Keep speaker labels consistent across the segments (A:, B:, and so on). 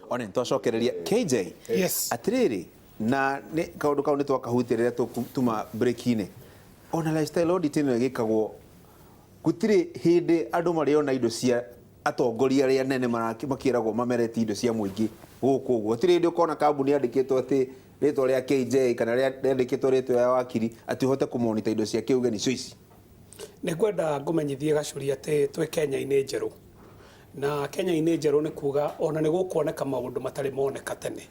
A: One twacokereria KJ.
B: Yes.
A: Atiriri na nĩ kaũndũ kau nĩ twakahutia rĩrĩa tũtuma break-inĩ. Ona lifestyle audit ĩno ĩgĩkagwo gũtirĩ hĩndĩ andũ marĩona indo cia atongoria arĩa anene makĩragwo mamerete indo cia mũingĩ gũkũ ũguo. Gũtirĩ hĩndĩ ũkona kambuni yandĩkĩtwo atĩ rĩtwa rĩa KJ kana rĩandĩkĩtwo rĩtwa rĩa wakiri atĩ ũhote kũmonita indo cia kĩuge nĩcio ici.
B: Nĩ ngwenda ngũmenyithie Gacũri atĩ twĩ Kenya-inĩ njerũ. Na Kenya-inĩ njerũ nĩ kuga ona nĩ gũkuoneka maũndũ matarĩ moneka tene.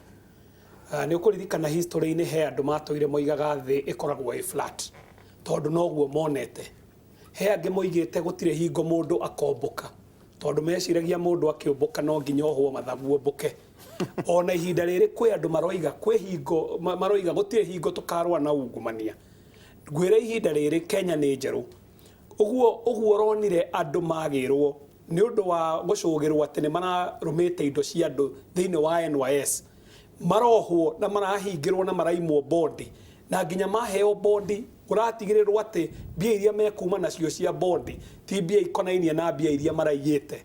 B: Nĩ ũkũririkana history-inĩ he andũ matũire moigaga thĩ ĩkoragwo ĩ flat tondũ noguo monete. He angĩ moigĩte gũtirĩ hingo mũndũ akombũka tondũ meciragia mũndũ akĩũmbũka no nginya ohwo mathagu ũmbũke. Ona ihinda rĩrĩ kwĩ andũ maroiga kwĩ hingo maroiga gũtirĩ hingo tũkarũa na ungumania. Ngwĩre ihinda rĩrĩ Kenya nĩ njerũ. Ũguo ũguo ũronire andũ magĩrwo nĩ ũndũ wa gũcũgĩrwo atĩ nĩ mararũmĩte indo cia andũ thĩinĩ wa NYS. Marohwo na marahingĩrwo na maraimwo bondi na nginya maheo bondi kũratigĩrĩrwo atĩ mbia iria mekuma nacio cia bondi ti mbia ikonainie na mbia iria maraiyĩte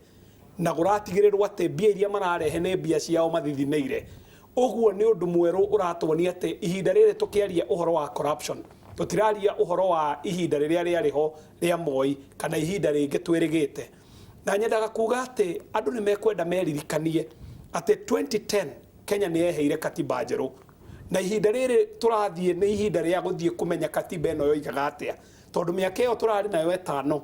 B: na kũratigĩrĩrwo atĩ mbia iria mararehe nĩ mbia ciao mathithinĩire. Ũguo nĩ ũndũ mwerũ ũratuonia atĩ ihinda rĩrĩ tũkĩaria ũhoro wa corruption tũtiraria ũhoro wa ihinda rĩrĩa rĩarĩ ho rĩa Moi kana ihinda rĩngĩ twĩrĩgĩte. Na nyendaga kuga atĩ andũ nĩ mekwenda meririkanie atĩ 2010 Kenya nĩ yeheire katiba njerũ na ihinda rĩrĩ tũrathiĩ nĩ ihinda rĩa gũthiĩ kũmenya katiba ĩno yoigaga atĩa tondũ mĩaka ĩyo tũrarĩ nayo ĩtano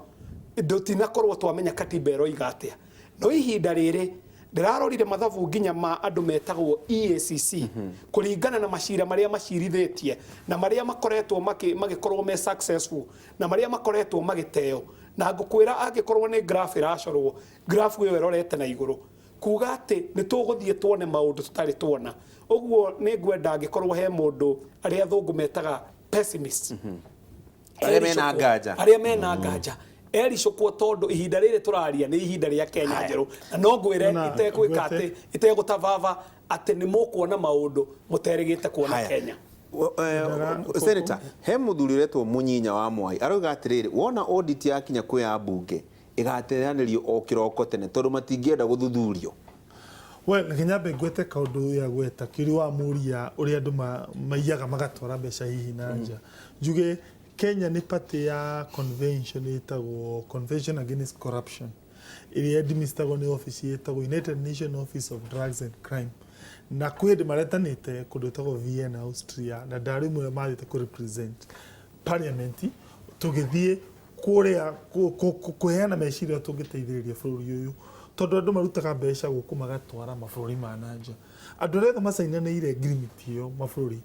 B: tũtinakorwo twamenya katiba ĩroiga atĩa. No ihinda rĩrĩ ndĩrarorire mathabu nginya ma andũ metagwo EACC kũringana na macira marĩa macirithĩtie na marĩa makoretwo magĩkorwo me successful na marĩa makoretwo magĩteo na ngũkwĩra angĩkorwo nĩ graph ĩracorwo graph ĩyo ĩrorete na igũrũ kuga atĩ nĩ tũgũthiĩ tuone maũndũ tũtarĩ tuona. Ũguo nĩ ngwenda angĩkorwo he mũndũ arĩa athũngũ metaga pessimist,
A: arĩa mena nganja,
B: arĩa mena nganja ericũkwo tondũ ihinda rĩrĩ tũraria nĩ ihinda rĩa Kenya njerũ na no ngwĩre itegwĩka atĩ itegũtababa atĩ nĩ mũkuona maũndũ mũterĩgĩte kuona Kenya.
A: Senator, he mũthuri ũretwo Mũnyinya wa Mwai arauga atĩrĩrĩ, wona audit yakinya kwĩ ambunge ĩgateanĩrio o kĩroko tene tondũ matingĩenda gũthuthurio.
C: Well, reke nyambe ngwete kaũndũ ũyũ agweta kĩũria wamũria ũrĩa andũ maiyaga magatwara mbeca hihi na nja. Njuge Kenya nĩ party ya convention ĩtagwo Convention Against Corruption ĩrĩa administragwo nĩ office ĩtagwo United Nations Office of Drugs and Crime. Na kwĩ hĩndĩ maretanĩte kũndũ gwĩtagwo Vienna, Austria, na ndarĩ ũmwe mathiĩte kũ represent parliament tũgĩthiĩ kũrĩa kũheana meciria ũrĩa tũngĩteithĩrĩria bũrũri ũyũ tondũ andũ marutaga mbeca gũkũ magatwara mabũrũri ma na nja. Andũ arĩa othe macainanĩire ngirimiti ĩyo mabũrũri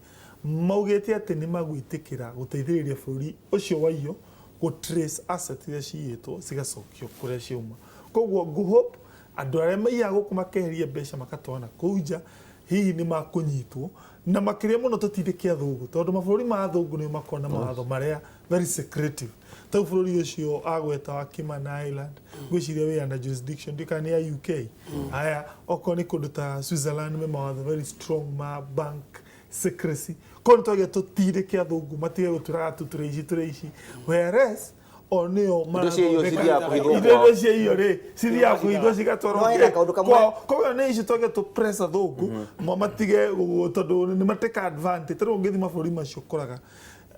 C: maugĩte atĩ nĩ magwĩtĩkĩra gũteithĩrĩria bũrũri ũcio waiywo gũ trace asset iria ciyĩtwo cigacokio kũrĩa ciauma. Koguo ngũ hope andũ arĩa maiyaga gũkũ makeheria mbeca magatwara na kũu nja hihi nĩ makũnyitwo na makĩria mũno tũtindĩke athũngũ tondũ mabũrũri ma athũngũ nĩo makoragwo na mawatho marĩa very secretive. Ta rĩu bũrũri ũcio agweta wa Cayman Island ngwĩciria wĩ under jurisdiction ndiũĩ kana nĩ ya UK. Haya okorwo nĩ kũndũ ta Switzerland me mawatho very strong ma bank secrecy. Koguo nĩ twagĩrĩirwo tũtindĩke athũngũ matige gũtwĩraga atĩ tũrĩ aici tũrĩ aici whereas o nĩo
A: Indo cia irio cithiaga kũhithwo
C: indo
A: kwao.
C: iria cia irio rĩ cithiaga kũhithwo cigatwarwo
D: No hena kaũndũ kamwe.
C: kwao. Koguo nĩ icio twagĩrĩirwo tũ press athũngũ matige tondũ nĩ mateka advantage. Ta rĩu ũngĩthiĩ mabũrũri macio ũkoraga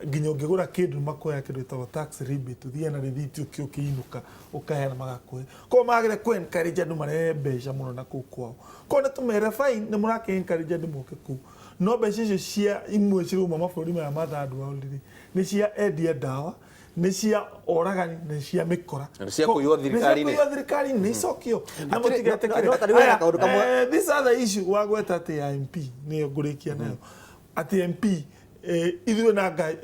C: nginya ũngĩgũra kĩndũ nĩ makuoya kĩndũ gĩtagwo tax rebate ũthiaga na rĩthiti ũkĩinũka ũkaheana magakũhe. Koguo magĩrĩire kũ encourage andũ marehe mbeca mũno na kũu kwao. Koguo nĩ tũmere fine nĩ mũrakĩ encourage andũ moke kũu no mbeca icio cia imwe cirauma mabũrũri maya ma third world rĩ nĩ cia endia ndawa nĩ cia oragani nĩ cia mĩkora.
A: Na nĩ cia kũiywo thirikari-inĩ.
C: Nĩ cia kũiywo thirikari-inĩ nĩ icokio na mũtigetĩkĩre.
D: No, ta rĩu hena kaũndũ kamwe.
C: This other issue wagweta atĩ ya MP nĩyo ngũrĩkia nayo atĩ MP ithuĩ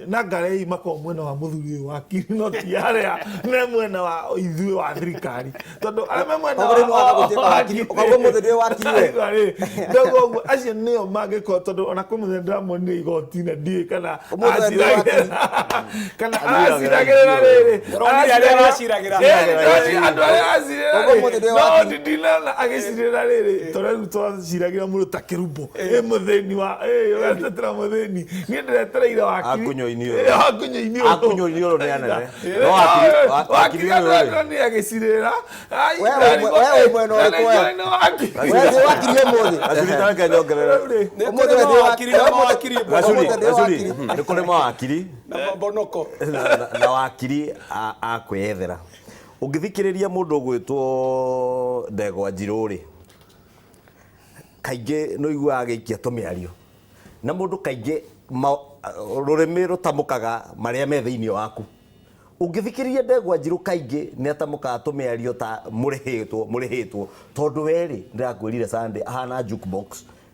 C: na ngarei makorwo mwena wa mũthuri ũyũ wakiri no ti arĩa me mwena wa ithuĩ wa thirikari tondũ arĩa me mwena
D: Koguo rĩu nĩwaga gũtuĩka wakiri, ũkaigua mũthĩ ndũĩ wakiri we.
C: Aigua rĩ, ndauga ũguo acio nĩo mangĩkorwo tondũ ona kwĩ mũthenya ndĩramonire igoti na ndiũĩ kana
D: Ũmũthĩ we ndũĩ wakiri.
C: kana araciragĩrĩra rĩrĩ
B: Ũronire arĩa araciragĩra.
C: Andũ arĩa aracirĩra
D: Koguo ũmũthĩ ndũĩ
C: no
D: wakiri.
C: ndinona agĩcirĩra rĩrĩ tondũ rĩu twaciragĩra mũndũ ta kĩrumbo ĩ mũthĩni wa ĩ ũratetera mũthĩni niĩ
E: Ndĩretereire wakiri.
F: Akunyo-inĩ ũyũ.
E: Akunyo-inĩ ũyũ.
F: Akunyo-inĩ ũyũ nĩ anene. No wakiri- wakiri
E: Wakiri
F: ũyũ rĩ.
E: nĩ agĩcirĩra.
D: We wĩ mwena ũrĩkũ we?
E: Wakiri.
D: We ndĩ wakiri ũmũthĩ.
F: Gacuri ta reke nyongerere.
B: Nĩ
D: Ũmũthĩ
B: kũrĩ
D: we ndĩ
B: mawakiri na mawakiri
F: Gacuri,
D: Ũmũthĩ ndĩ
F: Gacuri,
D: wakiri.
F: nĩ kũrĩ mawakiri
B: na mabonoko.
F: na wakiri a kwĩyethera. Ũngĩthikĩrĩria mũndũ ũgwĩtwo Ndegwa Njirũ rĩ, kaingĩ nĩ ũiguaga agĩikia tũmĩario na mũndũ kaingĩ rũrĩmĩ rũtamũkaga marĩa me thĩinĩ waku. Ũngĩthikĩrĩria Ndegwa Njirũ kaingĩ nĩ atamũkaga tũmĩario ta mũrĩhĩtwo mũrĩhĩtwo, tondũ werĩ ndĩrakwĩrire Sunday ahana jukebox.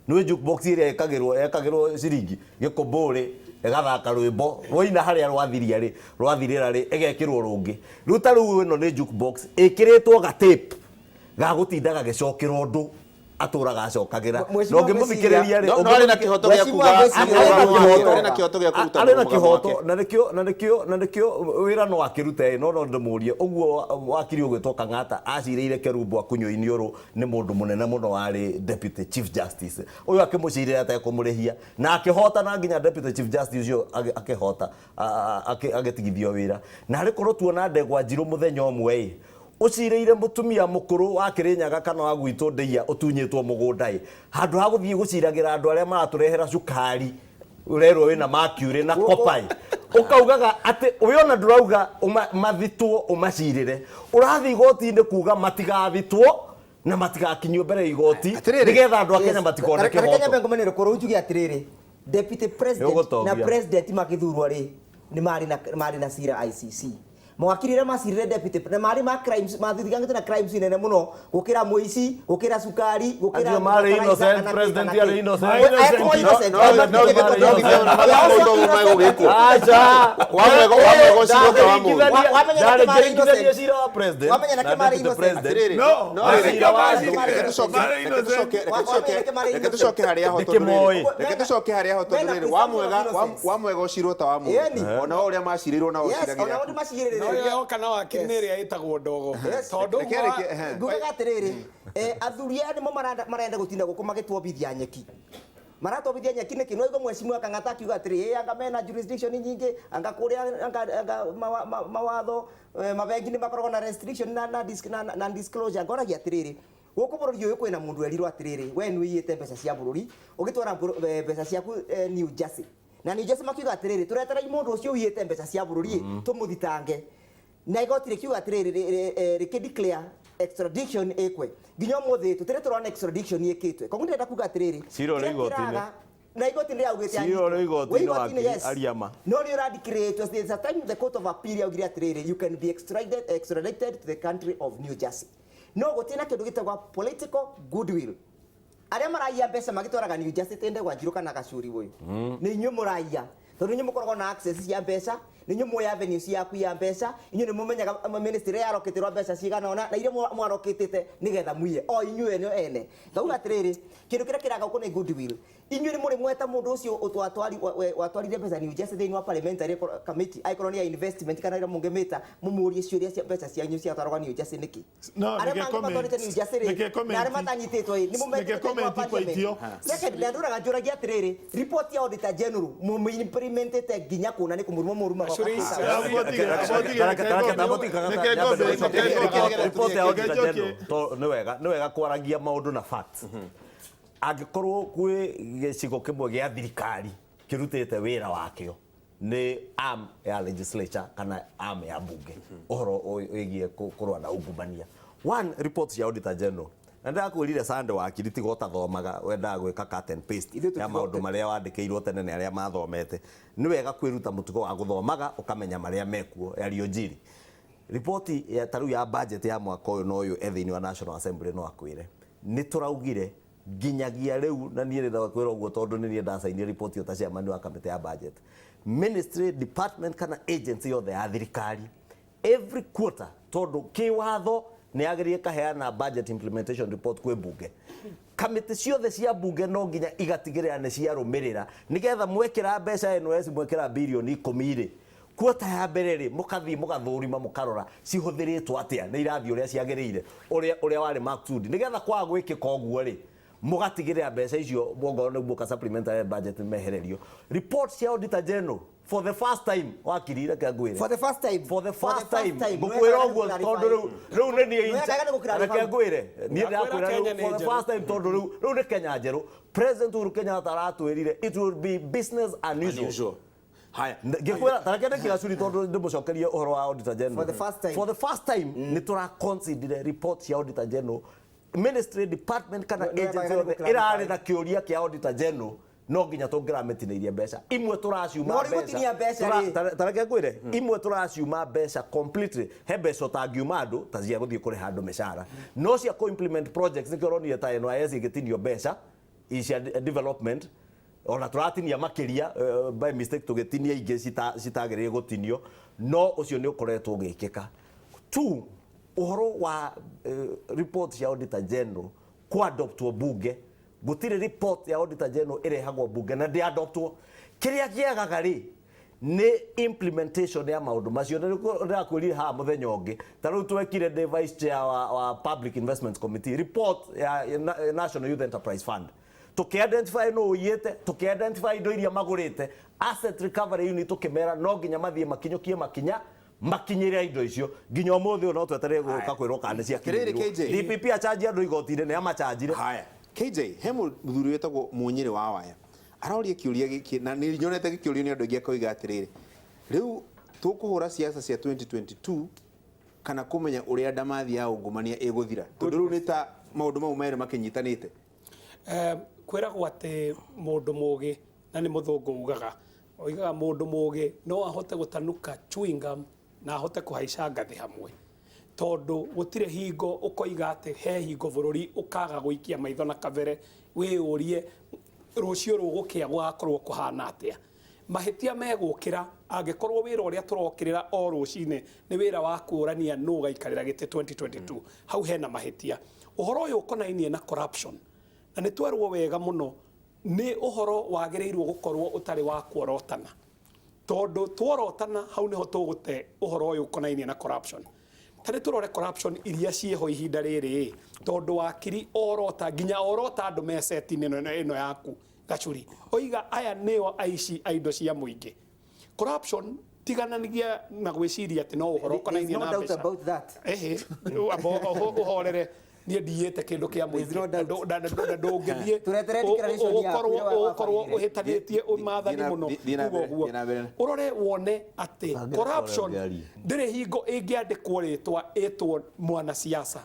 F: Nĩũĩ jukebox ĩrĩa ĩkagĩrwo ciringi gĩkũmbũrĩ ĩgathaka rwĩmbo rwaina harĩa rwathiria rĩ rwathirĩra rĩ ĩgekĩrwo rũngĩ. Rĩu ta rĩu ĩno nĩ jukebox ĩkĩrĩtwo ga tape ga gũtinda gagĩcokera ũndũ atũraga acokagĩra.
D: Mheshimiwa
F: Na ũngĩmũthikĩrĩria rĩ,
A: No arĩ na kĩhoto gĩa
D: Mheshimiwa
A: kuga
D: ngwĩciria-
A: arĩ na kĩhoto gĩa kũruta
F: arĩ na
A: mũgamo
F: kĩhoto
A: wake.
F: na nĩkĩo na nĩkĩo na nĩkĩo wĩra no akĩrute no no ndĩmũrie ũguo wakiri ũgwĩtwo Kang'ata acirĩire Kerubo akunyo-inĩ ũrũ nĩ mũndũ mũnene mũno warĩ deputy chief justice ũyũ akĩmũcirĩra atekũmũrĩhia na akĩhota na nginya deputy chief justice ũcio akĩhota agĩtigithio wĩra. Na harĩ korwo tuona Ndegwa Njirũ mũthenya ũmwe ĩ ũcirĩire mũtumia mũkũrũ wa Kĩrĩnyaga kana wa gwitũ Ndeiya ũtunyĩtwo mũgũnda ĩ handũ ha gũthiĩ gũciragĩra andũ arĩa maratũrehera cukari ũrerwo wĩna mercury na copper ĩ ũkaugaga atĩ ũyũ ona ndũrauga mathitwo ũmacirĩre, ũrathiĩ igoti-inĩ kuga matigathitwo na matigakinyio mbere ya igoti
A: Atĩrĩrĩ.
F: nĩgetha andũ a Kenya matikone
D: Reke nyambe
F: kĩhoto.
D: ngomenere kũrũ njuge atĩrĩrĩ, deputy president na
F: Nĩũgũtongia.
D: president magĩthurwo rĩ nĩ marĩ na cira ICC. Mawakiri arĩa macirire deputy na marĩ ma crimes mathithigangĩte na crimes nene mũno gũkĩra mũici, gũkĩra cukari, gũkĩra
F: Acio marĩ
D: fertilizer,
F: innocent,
D: kana kĩ,
F: president
D: kana
F: arĩ
D: kĩ.
F: innocent.
D: Akorwo innocent.
A: No, no, no, no,
F: Aca.
A: Wamwega ũcio ũka wa mũndũ.
D: Wamenya nake marĩ
F: Ndarĩngĩringithania
D: innocent.
F: cira wa president
D: Wamenya nake
F: na
D: marĩ
F: deputy
D: innocent.
F: president.
A: Atĩrĩrĩ,
E: No,
A: no rĩrĩ,
E: reke
A: reke tũcoke- reke tũcoke- reke tũcoke- reke tũcoke harĩa ho tondũ
F: Ndĩkĩmoĩ.
A: rĩrĩ, reke tũcoke harĩa ho tondũ
D: Mena
A: rĩrĩ,
D: presumption of innocence.
A: wamwega ũcirwo ta wa mũndũ
D: Ĩni.
A: ona ũrĩa macirĩirwo na
D: Yes,
A: ũciragĩra
D: ona ũndũ macirĩrĩre.
B: No ĩyo kana wakiri nĩ ĩrĩa ĩtagwo ndogo. Tondũ
A: Reke- reke- ehe.
D: Ngugaga atĩrĩrĩ, athuri aya nĩmo marenda gũtinda gũkũ magĩtwobithia nyeki. Maratwobithia nyeki nĩkĩ? No igua mheshimiwa Kang'ata akiuga atĩrĩ, ĩ anga mena jurisdiction nyingĩ, anga kũrĩa anga mawatho mabengi nĩ makoragwo na restriction na disclosure. Ngoragia atĩrĩrĩ, gũkũ bũrũri ũyũ kwĩna mũndũ erirwo atĩrĩrĩ, we nĩ ũiyĩte mbeca cia bũrũri, ũgĩtwara mbeca ciaku New Jersey. Na New Jersey makiuga atĩrĩrĩ, tũreterai mũndũ ũcio ũiyĩte mbeca cia bũrũri tũmũthitange. Na igoti rĩkiuga atĩrĩrĩ, rĩkĩ declare extradition ĩkwe. Nginya ũmũthĩ tũtirĩ tũrona extradition ĩkĩtwe. Koguo ndĩrenda kuga atĩrĩrĩ,
F: Cira ũrĩ
D: kĩrĩa
F: igoti-inĩ.
D: kĩraga- na igoti nĩ rĩaugĩte
F: Cira
D: anyitwo.
F: ũrĩ igoti-inĩ
D: Wĩ igoti-inĩ,
F: wakiri
D: yes.
F: Ariama.
D: No nĩ ũradeclare there's a time the court of appeal yaugire atĩrĩrĩ, you can be extradited to the country of New Jersey. No gũtirĩ na kĩndũ gĩtagwo political goodwill. Arĩa maraiya mbeca magĩtwaraga New Jersey tĩ Ndegwa Njirũ kana Gacuri ũyũ. Nĩ inyuĩ mũraiya. Tondũ inyuĩ mũkoragwo na access cia mbeca, nĩ inyuĩ mũĩ avenue cia kuiya mbeca, inyuĩ nĩ mũmenyaga ministry yarokĩtĩrwo mbeca cigana ũna na iria mwarokĩtĩte nĩgetha muiye o inyuĩ ene ene. Ngauga atĩrĩrĩ, kĩndũ kĩrĩa kĩraga gũkũ nĩ goodwill. Inyuĩ nĩ mũrĩ mweta mũndũ ũcio watwarire mbeca New Jersey thĩinĩ wa parliamentary committee, angĩkorwo nĩ ya investment kana ĩrĩa mũngĩmĩta, mũmũrie ciũria cia mbeca cianyu ciatwaragwo New Jersey nĩkĩ?
C: No,
D: Arĩa
C: nĩke
D: mangĩ
C: comment.
D: matwarĩte New Jersey rĩ,
C: Nĩke comment.
D: na arĩa matanyitĩtwo ĩ, nĩ mũmetĩte
C: Nĩke
D: thĩinĩ wa
C: comment kwa
D: parliament.
C: itio.
D: Second, na ndũraga njũragia atĩrĩrĩ, report ya auditor general mũmĩimplementĩte nginya kũna nĩ kũmũruma mũrumaga
F: Report ya Auditor General, to nĩ wega kwaragia maũndũ na facts. Angĩkorwo kwĩ gĩcigo kĩmwe gĩa thirikari kĩrutĩte wĩra wakĩo nĩ arm ya legislature kana arm ya bunge ũhoro wĩgiĩ kũrũa na ungumania. One report ya Auditor General na ndĩrakwĩrire Sunday wakiri tiga ũtathomaga wendaga gwĩka cut and paste
D: Ithuĩ
F: ya maũndũ marĩa wandĩkĩirwo tene nĩ arĩa mathomete. Nĩ wega kwĩruta mũtugo wa gũthomaga ũkamenya marĩa mekuo yaliojiri. Riboti ya ta rĩu ya budget ya mwaka ũyũ na ũyũ e thĩinĩ wa National Assembly no akwĩre nĩ tũraugire nginyagia rĩu, na niĩ ndĩrenda kwĩra ũguo tondũ nĩ niĩ ndacainire riboti ĩyo ta chairman wa kamĩtĩ ya budget. Ministry, department kana agency yothe ya thirikari every quarter, tondũ kĩwatho nĩ yagĩrĩire kaheana budget implementation report kwĩ bunge. Kamĩtĩ ciothe cia bunge no nginya igatigĩrĩra nĩ ciarũmĩrĩra nĩgetha mwekĩra mbeca NOS mwekĩra birioni 10 rĩ, kuota ya mbere rĩ mũkathiĩ mũgathũrima mũkarora cihũthĩrĩtwo atĩa, nĩ irathiĩ ũrĩa ciagĩrĩire, ũrĩa warĩ maksudi, nĩgetha kwaga gwĩkĩka ũguo rĩ Mũgatigĩrĩra mbeca icio mwongorwo nĩ guoka supplementary budget mehererio. Report cia Auditor General for the first time, wakiri, reke ngwĩre,
D: For the first time.
F: For the first time,
D: time.
F: ngũkwĩra ũguo tondũ rĩu nĩ niĩ
D: Nĩwekaga nĩ gũclarify.
F: reke ngwĩre niĩ
B: Ndakwĩra
F: ndĩrakwĩra
B: Kenya
F: rĩu
B: nĩ
F: for the
B: njerũ.
F: first time, tondũ rĩu nĩ Kenya njerũ. President Uhuru Kenyatta aratwĩrire it will be business unusual.
A: Unusual. Haya.
F: Ngĩkwĩra tareke ndĩkie gacuri tondũ ndĩmũcokerie ũhoro wa Auditor General.
D: For the first time.
F: For the first time nĩ tũra consider report cia Auditor General, ministry, department kana
D: Nĩ wega
F: agency
D: nĩ
F: yothe
D: gũclarify.
F: ĩrarĩ na kĩũria kĩa Auditor General, no nginya tũngĩramĩtinĩirie mbeca imwe tũraciuma.
D: No rĩu gũtinia mbeca rĩ.
F: Tareke ngwĩre, imwe tũraciuma mbeca completely. He mbeca ũtangiuma andũ ta cia gũthiĩ kũrĩha andũ mĩcara, no cia kũ-implement projects nĩkĩo ũronire ta NYS ĩgĩtinio mbeca cia development, ona tũratinia makĩria, by mistake tũgĩtinia ingĩ citagĩrĩire gũtinio, no ũcio nĩ ũkoretwo ũgĩkĩka. Two, ũhoro wa report cia Auditor General kũadoptwo bunge, gũtirĩ report ya Auditor General ĩrehagwo bunge na ndĩadoptwo. Kĩrĩa kĩagaga rĩ nĩ implementation ya maũndũ macio. Na nĩkuo ndĩrakwĩrire haha mũthenya ũngĩ, ta rĩu twekire ndĩ vice chair wa Public Investment Committee, report ya National Youth Enterprise Fund, tukiidentify no ũiyĩte, tukiidentify indo iria magũrĩte, asset recovery unit tũkĩmera no nginya mathiĩ makinyũkie makinya makinyĩre indo icio. Nginya ũmũthĩ ũyũ no twetereire gũka kwĩrwo kana nĩ
A: Atĩrĩrĩ,
F: ciakinyĩirwo.
A: KJ.
F: DPP acanji andũ igoti-inĩ, nĩ amachanjire.
A: Haya, KJ, he mũthuri wĩtagwo Mũnyĩrĩ wa Waya aroria kĩũria gĩkĩ, na nĩ nyonete gĩkĩũrio nĩ andũ aingĩ, akoiga atĩrĩrĩ, rĩu tũkũhũra siasa cia 2022 kana kũmenya ũrĩa ndamathi ya ungumania ĩgũthira, tondũ rĩu nĩ ta maũndũ mau merĩ makĩnyitanĩte?
B: Kwĩragwo atĩ mũndũ mũgĩ, na nĩ mũthũngũ ugaga, oigaga mũndũ mũgĩ no ahote gũtanuka chewing gum na ahote kũhaica ngathĩ hamwe, tondũ gũtirĩ hingo ũkoiga atĩ he hingo bũrũri ũkaga gũikia maitho na kabere wĩyũrie rũciũ rũgũkĩa gũgakorwo kũhana atĩa. Mahĩtia megũkĩra angĩkorwo wĩra ũrĩa tũrokĩrĩra o rũcinĩ nĩ wĩra wa kũũrania nũ ũgaikarĩra gĩtĩ 2022. Hau hena mahĩtia. Ũhoro ũyũ ũkonainie na corruption, na nĩ twerwo wega mũno nĩ ũhoro wagĩrĩirwo gũkorwo ũtarĩ wa kuorotana, tondũ tworotana hau nĩho tũgũte ũhoro ũyũ ũkonainie na corruption. Ta nĩ tũrore corruption iria ciĩho ihinda rĩrĩ, tondũ wakiri orota nginya orota andũ me seti-inĩ ĩno yaku gacuri oiga aya nĩo aici a indo cia mũingĩ. Corruption tigananagia na gwĩciria atĩ no ũhoro
D: There is
B: ũkonainie
D: no
B: na
D: doubt
B: mbeca.
D: about that.
B: Ehe, amba ũhorere, niĩ ndiyĩte kĩndũ kĩa
D: There is no
B: mũingĩ
D: doubt.
B: na ndũngĩthiĩ
D: Tũretere declaration yaku ĩrĩa
B: ũgũkorwo
D: wabangire.
B: ũhĩtanĩtie maathani mũno
A: Thiĩ na
B: kuga
A: mbere,
B: ũguo.
A: thiĩ na mbere.
B: Ũrore wone atĩ
F: Bangĩra
B: corruption
F: kũrora ngari.
B: ndĩrĩ hingo ĩngĩandĩkwo rĩtwa ĩtwo mwanasiasa,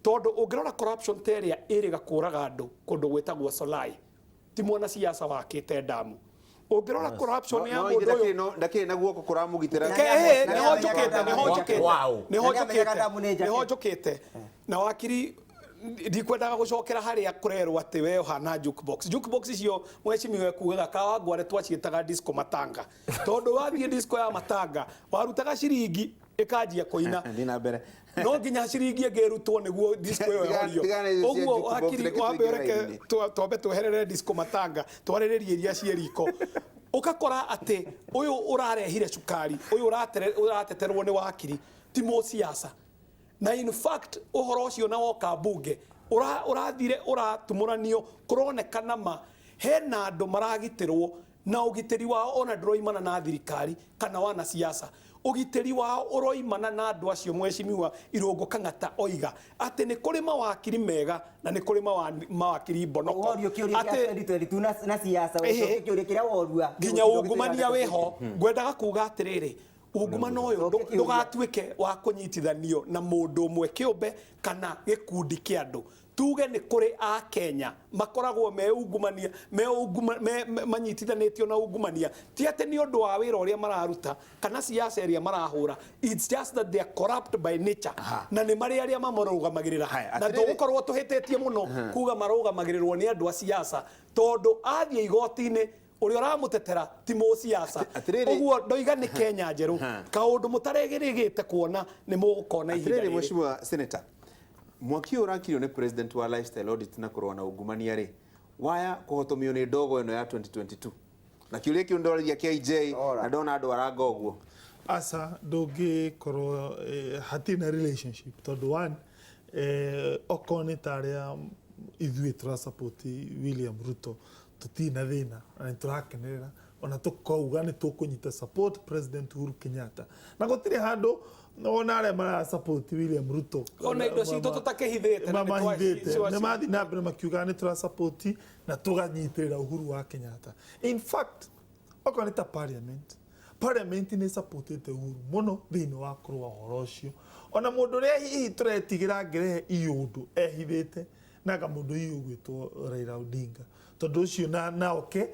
B: tondũ ũngĩrora corruption ta ĩrĩa ĩrĩga kũraga andũ kũndũ gwĩtagwo Solai, ti mwanasiasa wakĩte ndamu. Ũngĩrora corruption ya
A: No
B: mũndũ
A: ithe
B: ũyũ
A: ndakĩrĩ na guoko kũramũgitĩra.
B: Ke-
D: Na
B: eh,
D: nĩ
B: nĩho
D: amenyaga
B: njũkĩte,
D: ndamu
B: nĩho
D: nĩ
B: njũkĩte,
D: njake.
F: Wow.
B: nĩho
D: Na nĩ amenyaga
B: njũkĩte,
D: ndamu nĩ njake.
B: nĩho njũkĩte. Na wakiri, ndikwendaga gũcokera harĩa kũrerwo atĩ we ũhana jukebox. Jukebox icio mheshimiwa kugaga Kawangware twaciĩtaga disco matanga, tondũ wathiĩ disco ya matanga warutaga ciringi ĩkanjia kũina.
A: Thiĩ na mbere.
B: No nginya ciringi ĩngĩ ĩrutwo nĩguo disco ĩyo ĩhorio.
A: Tigana icio cia
B: Ũguo
A: jukebox,
B: wakiri,
A: reke
B: wambe
A: tũingĩre
B: ũreke
A: raini-inĩ.
B: twambe tweherere disco matanga, twarĩrĩrie iria ciĩ riko. Ũgakora atĩ ũyũ ũrarehire cukari, ũyũ ũrateterwo nĩ wakiri ti mũciaca, na in fact ũhoro ũcio na woka mbunge ũrathire ũratumũranio, kũronekana ma hena andũ maragitĩrwo na ũgitĩri wao ona ndũroimana na thirikari kana wanasiasa. Ũgitĩri wao ũroimana na andũ acio. Mheshimiwa Irũngũ Kang'ata oiga atĩ nĩ kũrĩ mawakiri mega na nĩ kũrĩ mawakiri mbonoko.
D: Worio kĩũria kĩa 2022 na siasa,
B: Ehe.
D: ũcoke kĩũria kĩrĩa worua.
B: Nginya ungumania wĩho, ngwendaga kuga atĩrĩrĩ, ungumania ũyũ
D: Cokia kĩũria.
B: ndũgatuĩke wa kũnyitithanio na mũndũ ũmwe kĩũmbe kana gĩkundi kĩa andũ. Tuge nĩ kũrĩ a Kenya makoragwo me ungumania, me unguma, me, me, manyitithanĩtio na ungumania, ti atĩ nĩ ũndũ wa wĩra ũrĩa mararuta kana siasa ĩrĩa marahũra. It's just that they are corrupt by nature, na nĩ marĩ arĩa mamarũgamagĩrĩra.
A: Haya,
B: Na
A: atĩrĩrĩ-
B: tũgũkorwo tũhĩtĩtie mũno kuga marũgamagĩrĩrwo nĩ andũ a siasa, tondũ athiĩ igoti-inĩ ũrĩa ũramũtetera ti mũciaca.
A: Atĩrĩrĩ-
B: Ũguo ndoiga nĩ Kenya njerũ, kaũndũ mũtaregĩrĩgĩte kuona nĩ mũgũkona ihinda
A: Atĩrĩrĩ,
B: rĩrĩ.
A: mheshimiwa senator, mwaki ũyũ ũrakirio nĩ president wa lifestyle audit na kũrũa na ungumania rĩ, waya kũhotomio nĩ ndogo ĩno ya 2022, na kĩũria kĩu ndoragia KJ
D: Ora.
A: na ndona andũ aranga ũguo.
C: Aca, ndũngĩkorwo hatirĩ na relationship, tondũ one, okorwo nĩ ta arĩa Ithuĩ tũra support William Ruto, tũtirĩ na thĩna na nĩ tũrakenerera, ona tũkauga nĩ tũkũnyita support President Uhuru Kenyatta, na gũtirĩ handũ ona arĩa mara support William Ruto
B: Ona indo citũ tũtakĩhithĩte na nĩ
C: mamahithĩte nĩ mathiĩ na mbere makiugaga nĩ tũra support na tũganyitĩrĩra Uhuru wa Kenyatta. In fact, okorwo nĩ ta parliament nĩ supportĩte Uhuru mũno thĩinĩ wa kũrũa ũhoro ũcio. Ona mũndũ ũrĩa hihi tũretigĩra angĩrehe iũndũ ehithĩte nanga mũndũ hihi ũgwĩtwo Raila Odinga, tondũ ũcio na oke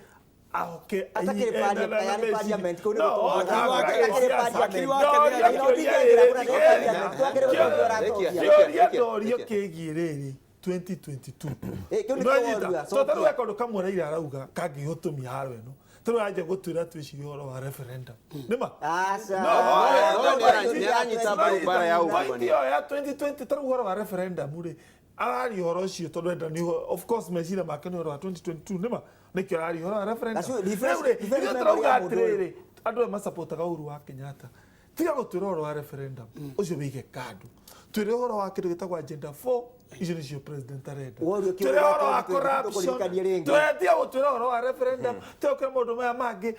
C: ahoke
D: Atakĩrĩ yarĩ parliament, kũu nĩ
C: No,
D: gũtũmwo.
C: akĩrĩ
D: Atakĩrĩ
C: parliament.
D: parliament.
C: No,
D: Raila Odinga aingĩra kũrĩa nĩ parliament, twagĩrĩirwo gũtũmwo ũratongia.
C: Kĩũria ndorio kĩgiĩ rĩrĩ 2022.
D: Eh, kĩu nĩkĩo
C: Nĩwanyita?
D: worua,
C: Tondũ tarĩu
D: cokia.
C: he kaũndũ kamwe Raila arauga kangĩhũtũmia haro ĩno, tarĩu anjia gũtwĩra twĩcirie ũhoro wa referendum, nĩma?
D: Aca.
C: No,
A: no, nĩaranyita mbaru mbara ya
C: Point
A: ungumania.
C: ĩyo ya 2020, tarĩu ũhoro wa referendum rĩ, araria ũhoro ũcio tondũ enda nĩ of course meciria make nĩ ũhoro wa 2022, nĩma nĩkĩo araria ũhoro wa referendum.
D: Gacu, refresh-
C: Rĩu rĩ,
D: refresh
C: ithuĩ
D: memory
C: tũrauga
D: ya mũndũ ũyũ.
C: atĩrĩrĩ, andũ aya masapotaga Uhuru wa Kenyatta, tiga gũtwĩra ũhoro wa referendum ũcio wĩige kando, twĩre ũhoro wa kĩndũ gĩtagwo agenda 4, icio nĩcio president arenda.
D: Worio kĩũria
C: Twĩre ũhoro wa
D: 2022
C: corruption,
D: tũkũririkanie rĩngĩ.
C: twĩre tiga gũtwĩra ũhoro wa referendum, tiga gũtwĩra maũndũ maya mangĩ,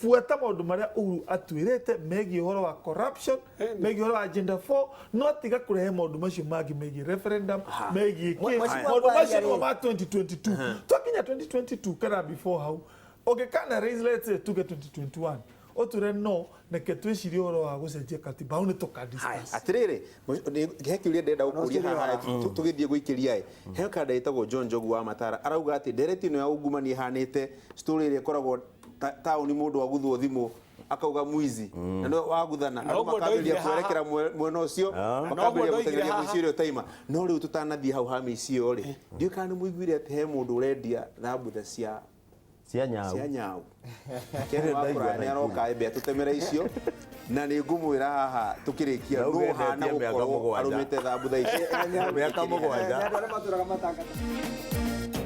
C: buata maũndũ marĩa Uhuru atwĩrĩte megiĩ ũhoro wa corruption, megiĩ ũhoro wa agenda 4, no tiga kũrehe maũndũ macio mangĩ megiĩ referendum, megiĩ kĩ.
D: Mheshimiwa
C: Maũndũ macio
D: Kwaria
C: nĩmo
D: rĩ.
C: ma 2022. Twakinya 2022 kana before hau, ũngĩkana raise, let's say tuge 2021, ũtwĩre no reke twĩcirie ũhoro wa gũcenjia katiba, hau nĩ tũka discuss.
A: Atiriri, he kiuria ndĩrenda gũkũria haha tũgĩthiĩ gũikĩria ĩ he kanda ĩtagwo John Njogu wa Matara arauga atĩ ndereti ĩno ya ungumania ĩhanĩte story ĩrĩa ĩkoragwo taũni, mũndũ aguthwo thimũ akauga mwizi na nĩwe waguthana, andũ
B: Noguo
A: makambĩrĩria
B: ndoigire haha.
A: kwerekera mwena ũcio,
B: Noguo
A: makambĩrĩria
B: ndoigire
A: gũteng'eria
B: haha.
A: mũici ũrĩa ũtaima. No rĩu tũtanathiĩ hau ha mĩici ĩyo rĩ, ndiũĩ kana nĩ mũiguire atĩ he mũndũ ũrendia thambutha cia
F: Cia nyau.
A: Cia nyau. Ken wa kũraya nĩ aroka embe atũtemere icio, na nĩ ngũmwĩra haha tũkĩrĩkia
F: Ndauga
A: nũ hana
F: endetie mĩaka
A: gũkorwo
F: 7.
A: arũmĩte thambutha icio.
F: Mĩaka 7.
D: Andũ arĩa matũraga matangatha.